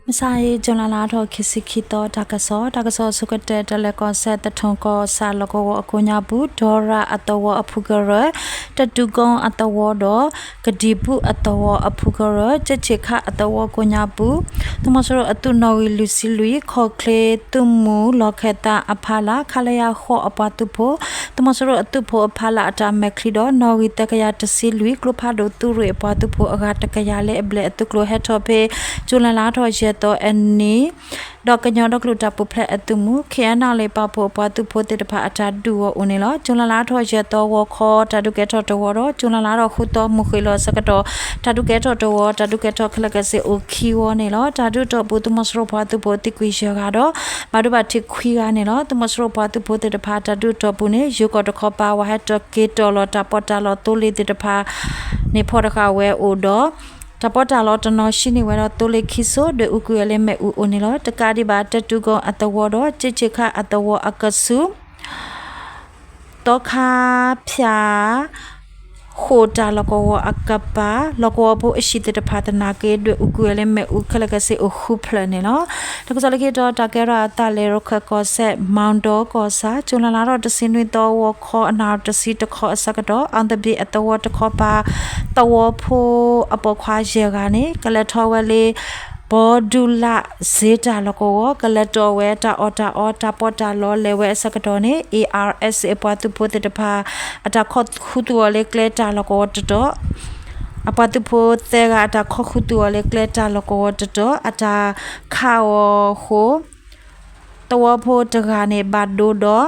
မုၢ်ဆါအံၤ ကၠူၤလါလါထီၣ်ခံဆံခံသီ တၢ်ကစီၣ်, တၢ်ကစီၣ်အဆိကတၢၢ် တလဲၤကီၢ်စဲၣ် သထူကီၢ်ဆၣ်လီၢ်ကဝီၤအကိးညါပူၤ ဒီရၣ်အသဝီအဖုကရၢ, တတူကီအသဝီဒီး ကဒံၣ်ပူၣ်အသဝီအဖုကရၢ, ကၠ့ဆံးခၣ်အသဝီကိးညါပူၤ သုးမီၤစိရိၤအသုးနီၣ်ဂံၢ်လွံၢ်ဆံလွံၢ် ခီၣ်ချ့သုးမုၢ်လီၢ်ခၢၣ်သးအဖီလာ် ခလရ ဃိးအပှၤသုးဖိ သုးမီၤစိရိၤအသုးဖိအဖီလာ်အတၢ်မဲာ်ချံဒီး နီၣ်ဂံၢ်သၢကယၤတဆံလွံၢ် ကျိဖးဒိၣ်သုးရ့ၣ်အပှၤသုးဖိအဂၤတကယၤလၢအဘျဲၣ်အသုးကျိၤဟဲထီၣ်ဖဲ ကၠူၤလါလါထီၣ်ယဲၢ်သီအနံၤ ဒီးကညီဒီကလုာ်တၢ်ပူၤဖျဲးအသုးမုၢ် ခ့ၣ်အဲၣ်နၣ်လ့ၣ် ပာ်ဖှိၣ်အပှၤသုးဖိသ့ၣ်တဖၣ်အတၢ်ဒုးအီၤအိၣ်န့ၣ်လီၤ. ကၠူၤလါလါထီၣ်ယဲၢ်သီ ဂီၤခီတၢ်ဒုးကဲထီၣ်တဝီဒီး ကၠူၤလါလါထီၣ်ဃုသီ မုၢ်ဃ့ၢ်လီၤအဆၢကတီၢ် တၢ်ဒုးကဲထီၣ်တဝီ တၢ်ဒုးကဲထီၣ်ခဲလၢာ်ခဲဆ့အိၣ်ခံဝီန့ၣ်လီၤ. တၢ်ဒုးတီၢ်ပူၤ သုးမီၤစိရိၤပှၤသုးဖိသံကွံာ်ယဲၢ်ဂၤဒီး ဘၣ်ဒိဘၣ်ထံးခွံဂၤန့ၣ်လီၤ. သုးမီၤစိရိၤပှၤသုးဖိသ့ၣ်တဖၣ် တၢ်ဒုးတီၢ်ပူၤန့ၣ် ယိၤကီၢ်တခီပၤ ဝဲဟဲထီၣ်က့ၤတီၢ်လီၤတၢ်ပီးတၢ်လီသိလ့ၣ်သ့ၣ်တဖၣ်န့ၣ် ဖီၣ်တဃာ်ဝဲအိၣ်ဒီး တၢ်ပီးတၢ်လီတနီၤ ဟံးန့ၢ်ဝဲဒီးသိလ့ၣ်ခံစိ ဒွဲၣ်အူကွံာ်ဝဲလၢမ့ၣ်အူအိၣ်န့ၣ်လီၤ. တကးဒံးဘၣ် တတူကီၢ်အသဝီဒီး ကၠ့ဆံးခၣ်အသဝီအကဆူး သီခါဖၠၣ် ဃိာ်တၢ်လီၢ်ကဝီၤအကပၤ လီၢ်ကဝီၤဖိအဟံၣ်သ့ၣ်တဖၣ်သနာ်က့ ဒွဲၣ်အူကွံာ်ဝဲလၢမ့ၣ်အူခဲလၢာ်ခဲဆ့အိၣ်ဃုဖျၢၣ်န့ၣ်လီၤ. တၢ်ကစီၣ်လၢခံတီၤ တၢ်ကဲထီၣ်အသးလၢ ရခၢၣ်ကီၢ်စဲၣ် မီၤဒီကီၢ်ဆၣ် ကၠူၤလါလါထီၣ်တဆံနွံသီ ဂီၤခီအနၣ်ရံၣ်တဆံတခီအဆၢကတီၢ် အီသဘံၣ်အသဝီတခီပၤ သဝီဖိအပိာ်ခွါယဲၢ်ဂၤန့ၣ် ကလဲၤထီၣ်ဝဲလၢ ဘီဒူလၣ်စ့တၢ်လီၢ်ကဝီၤ ကလဲၤတီၢ်ဝဲတၢ်အီၣ်တၢ်အီ တၢ်ပီးတၢ်လီလဲၤဝဲအဆၢကတီၢ်န့ၣ် ARSA အပှၤသုးဖိသ့ၣ်တဖၣ် အတၢ်ခီၣ်ဃုသူၣ်အီၤလၢကျဲတၢ်လီၢ်ကဝီၤတတီၤ အပှၤသုးဖိသၢဂၤ အတၢ်ခီၣ်ဃုသူၣ်အီၤလၢကျဲတၢ်လီၢ်ကဝီၤတတီၤ အတၢ်ခးအီၤအဃိ သဝီဖိတဂၤန့ၣ် ဘၣ်ဒိဒီး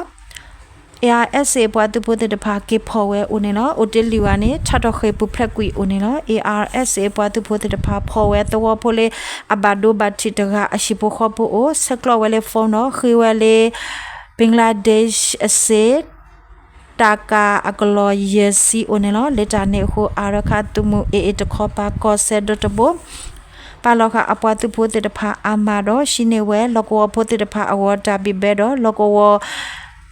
ARSA အပှၤသုးဖိသ့ၣ်တဖၣ် က့ၤဖီၣ်ဝဲအိၣ်န့ၣ်လီၤ. အိၣ်တ့ၢ်လွံၢ်ဂၤန့ၣ် ထးထီၣ်ဃ့ၢ်ပူၤဖျဲးကွံာ်အိၣ်န့ၣ်လီၤ. ARSA အပှၤသုးဖိသ့ၣ်တဖၣ် ဖီၣ်ဝဲသဝီဖိလၢ အဘၣ်ဒိဘၣ်ထံးတဂၤ အဟံၣ်ဖိဃီဖိအိၣ် ဆဲးကျိးဝဲလၢ phone ဒီး ဃ့ဝဲလၢ Bangladesh အစ့ တၢ်ကၤအကလီၢ်ယဲၢ်ဆံအိၣ်န့ၣ်လီၤ. လၢတၢ်န့ၣ်အဃိ အါရခၣ်သုးမုၢ် AA တခီပၤ ကီၢ်စဲၣ်ဒိတဘိ ပာ်လီၤဃာ်အပှၤသုးဖိသ့ၣ်တဖၣ်အါမးဒီး ဟံးန့ၢ်ဝဲလီၢ်ကဝီၤဖိသ့ၣ်တဖၣ်အဂီၢ်တၢ်ဘံၣ်ဘဲဒီး လီၢ်ကဝီၤ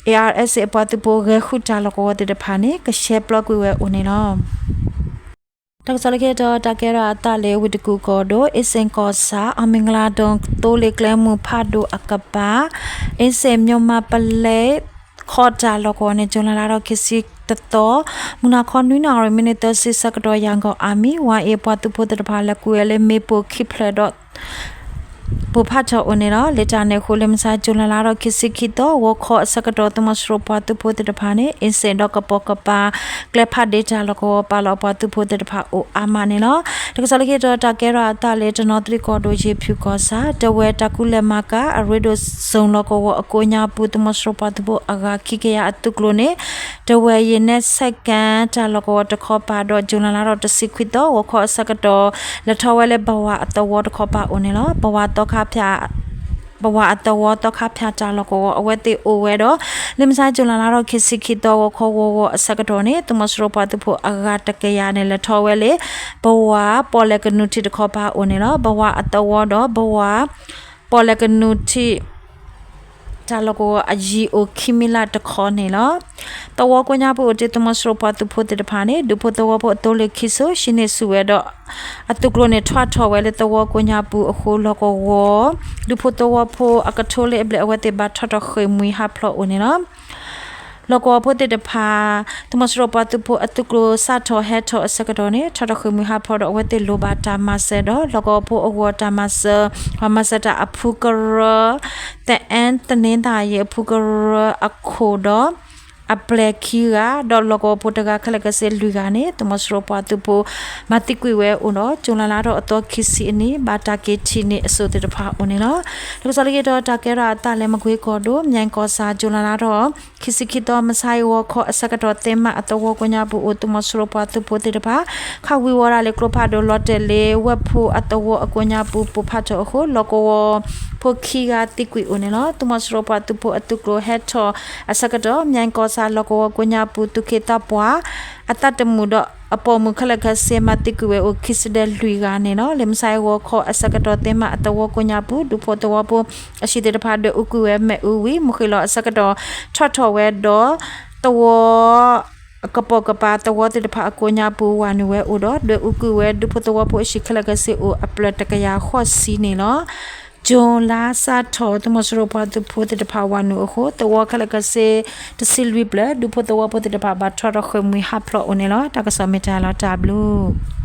ARSA အပှၤသုးဖိ ဂဲၤဃုာ်တၢ်လီၢ်ကဝီၤသ့ၣ်တဖၣ်န့ၣ် ကဆှဲပျီကွံာ်ဝဲအိၣ်န့ၣ်လီၤ. တၢ်ကစီၣ်လၢခံတီၤ တၢ်ကဲထီၣ်အသးလၢဝ့ၢ်တကူၣ်ကီၢ်ဒိၣ် အ့စ့ၣ်ကီၢ်ဆၣ် အီၣ်မံၤကလၤဒိၣ် သိလ့ၣ်ကျဲမုၢ်ဖးဒိၣ်အကပၤ အ့စ့ၣ် မၠိၣ်မးပလဲ ခီတၢ်လီၢ်ကဝီၤန့ၣ် ကၠူၤလါလါထီၣ်ခံဆံတသီ မုၢ်နၤခီနွံနၣ်ရံၣ် မံးနံးသၢဆံဆၢကတီၢ် ယၣ်ကီၢ်အါမံၤ ဝါအ့ၣ် အပှၤသုးဖိသ့ၣ်တဖၣ် လဲၤကွံာ်ဝဲလၢမ့ၣ်ပိၢ်ခံဖျၢၣ်ဒီး ပိၢ်ဖးထီၣ်အိၣ်န့ၣ်လီၤ. လၢတၢ်န့ၣ်အဃိ လၢမုၢ်ဆါ ကၠူၤလါလါထီၣ်ခံဆံခံသီ ဂီၤခီအဆၢကတီၢ် သုးမီၤစိရိၤပှၤသုးဖိသ့ၣ်တဖၣ်န့ၣ် အ့စ့ၣ်ဒီးကပိာ်ကပၤ ကျဲဖးဒ့တၢ်လီၢ်ကဝီၤ ပာ်လီၤအပှၤသုးဖိသ့ၣ်တဖၣ်အိၣ်အါမးန့ၣ်လီၤ. တၢ်ကစီၣ်လၢခံတီၤ တၢ်ကဲထီၣ်အသးလၢ တနီသရံၣ်ကီၢ်ဒိၣ် ယ့ၣ်ဖၠူၣ်ကီၢ်ဆၣ် တဝဲၢ်တၢ်ကူလဲၤမၤကၤ အရ့ဒိၣ် zone လီၢ်ကဝီၤအကိးညါပူၤ သုးမီၤစိရိၤပှၤသုးဖိအဂၤခံကယၤအသုးကျိၤန့ၣ် တဝဲၢ်ယဲၢ်နဲ second တၢ်လီၢ်ကဝီၤတခီပၤဒီး ကၠူၤလါလါထီၣ်တဆံခွံသီ ဂီၤခီအဆၢကတီၢ် လဲၤထီၣ်ဝဲလၢ ပဝါအသဝီတခီပၤအိၣ်န့ၣ်လီၤ. ပဝါသီခါဖၠၣ် ပဝါအသဝီသီခါဖၠၣ်တၢ်လီၢ်ကဝီၤ အဝဲသ့ၣ်အိၣ်ဝဲဒီး လၢမုၢ်ဆါ ကၠူၤလါလါထီၣ်ခံဆံခံသီ ဂီၤခီဂီၤဂီၤအဆၢကတီၢ်န့ၣ် သုးမီၤစိရိၤပှၤသုးဖိအဂၤတကယၤန့ၣ် လဲၤထီၣ်ဝဲလၢ ပဝါပီၣ်လဲၣ်ကနူၤထံးတခီပၤအိၣ်န့ၣ်လီၤ. ပဝါအသဝီဒီး ပဝါပီၣ်လဲၣ်ကနူၤထံး တၢ်လီၢ်ကဝီၤအယံၤအိၣ်ခံမံးလးတခီန့ၣ်လီၤ. သဝီကိးညါပူၤအိၣ်တ့ၢ် သုးမီၤစိရိၤပှၤသုးဖိသ့ၣ်တဖၣ်န့ၣ် ဒူဖိသဝီဖိအသိလ့ၣ်ခံစိ ဟံးန့ၢ်ဆူၣ်ဝဲဒီး အသုးကျိၤန့ၣ် ထွးထီၣ်ဝဲလၢသဝီကိးညါပူၤအဃိ လီၢ်ကဝီၤ ဒူဖိသဝီဖိအကထိလၢအဘျဲၣ် အဝဲသ့ၣ်ဘၣ်ထွးထီၣ်ဃ့ၢ်မှံဟးဖျိးအိၣ်န့ၣ်လီၤ. လီၢ်ကဝီၤဖိသ့ၣ်တဖၣ် သုးမီၤစိရိၤပှၤသုးဖိအသုးကျိၤစးထီၣ်ဟဲထီၣ်အဆၢကတီၢ်န့ၣ် ထွးထီၣ်ဃ့ၢ်မှံဟးဖျိးဒီး အဝဲသ့ၣ်လိၣ်ဘၣ်တၢ်မၤစၢၤဒီး လီၢ်ကဝီၤဖိအဂီၢ်တၢ်မၤစၢၤ ပှၤမၤစၢၤတၢ်အဖုကရၢ သအဲၣ် သန့ၤသၣ်ယံၤအဖုကရၢအခိၣ်ဒီး အပျဲၢ်ခံဂၤ ဒီးလီၢ်ကဝီၤဖိတဂၤခဲလၢာ်ခဲဆ့လွံၢ်ဂၤန့ၣ် သုးမီၤစိရိၤပှၤသုးဖိ မၤသံကွံာ်ဝဲအိၣ်ဒီး ကၠူၤလါလါထီၣ်အသီခံဆံအနံၤ ဘၣ်တၢ်က့ၤထံၣ်န့ၢ်အစိၣ်သ့ၣ်တဖၣ်အိၣ်န့ၣ်လီၤ. တၢ်ကစီၣ်လၢခံတီၤ တၢ်ကဲထီၣ်အသးလၢမကွ့ကီၢ်ဒိၣ် မၠဲၣ်ကီၢ်ဆၣ် ကၠူၤလါလါထီၣ် ခံဆံခံသီ မုၢ်ဆါအံၤ ဂီၤခီအဆၢကတီၢ် သ့ၣ်မးအသဝီကိးညါပူၤအိၣ် သုးမီၤစိရိၤပှၤသုးဖိသ့ၣ်တဖၣ် ခးဝံၤဝီၤဒၣ်လၢကျိဖးဒိၣ်လီၤတဲာ်လၢ ဝဲၢ်ဖိအသဝီအကိးညါပူၤ ပိၢ်ဖးထီၣ်အဃိ လီၢ်ကဝီၤဖိခံဂၤသံကွံာ်အိၣ်န့ၣ်လီၤ. သုးမီၤစိရိၤပှၤသုးဖိအသုးကျိၤဟဲထီၣ်အဆၢကတီၢ် မၠဲၣ်ကီၢ်ဆၣ်လီၢ်ကဝီၤကိးညါပူၤ သူၣ်က့သးပှၢ် အသးတမုာ်ဒီးအပိာ်မုၣ်ခဲလၢာ်ခဲဆ့ မၤသံကွံာ်ဝဲအိၣ်ခံဆံဒဲလွံၢ်ဂၤန့ၣ်လီၤ. လၢမုၢ်ဆါအံၤ ဂီၤခီအဆၢကတီၢ် သ့ၣ်မးအသဝီကိးညါပူၤ ဒူဖိသဝီဖိအဟံၣ်သ့ၣ်တဖၣ် ဒွဲၣ်အူကွံာ်ဝဲမ့ၣ်အူဝံၤ မုၢ်ဃ့ၢ်လီၤအဆၢကတီၢ် ထွးထီၣ်ဝဲဒီး သဝီ အကပိာ်ကပၤသဝီသ့ၣ်တဖၣ်အကိးညါပူၤ ဝၤနုာ်ဝဲအိၣ်ဒီး ဒွဲၣ်အူကွံာ်ဝဲ ဒူဖိသဝီဖိအဟံၣ်ခဲလၢာ်ခဲဆ့အိၣ်အဖျၢၣ်တကယၤဃိးဆံန့ၣ်လီၤ. ကၠိၤလါစးထီၣ် သုးမီၤစိရိၤပှၤသုးဖိသ့ၣ်တဖၣ်ဝၤနုာ်အဃိ သဝီခဲလၢာ်ခဲဆ့ တဆံလွံၢ်ဖျၢၣ် ဒူဖိသဝီဖိသ့ၣ်တဖၣ်ဘၣ်ထီၣ်ထီၣ်ဃ့ၢ်မှံဟးဖျိးအိၣ်န့ၣ်လီၤ. တၢ်ကစီၣ်မ့ၢ်တၢ်လီၤတၢ်ဘျုး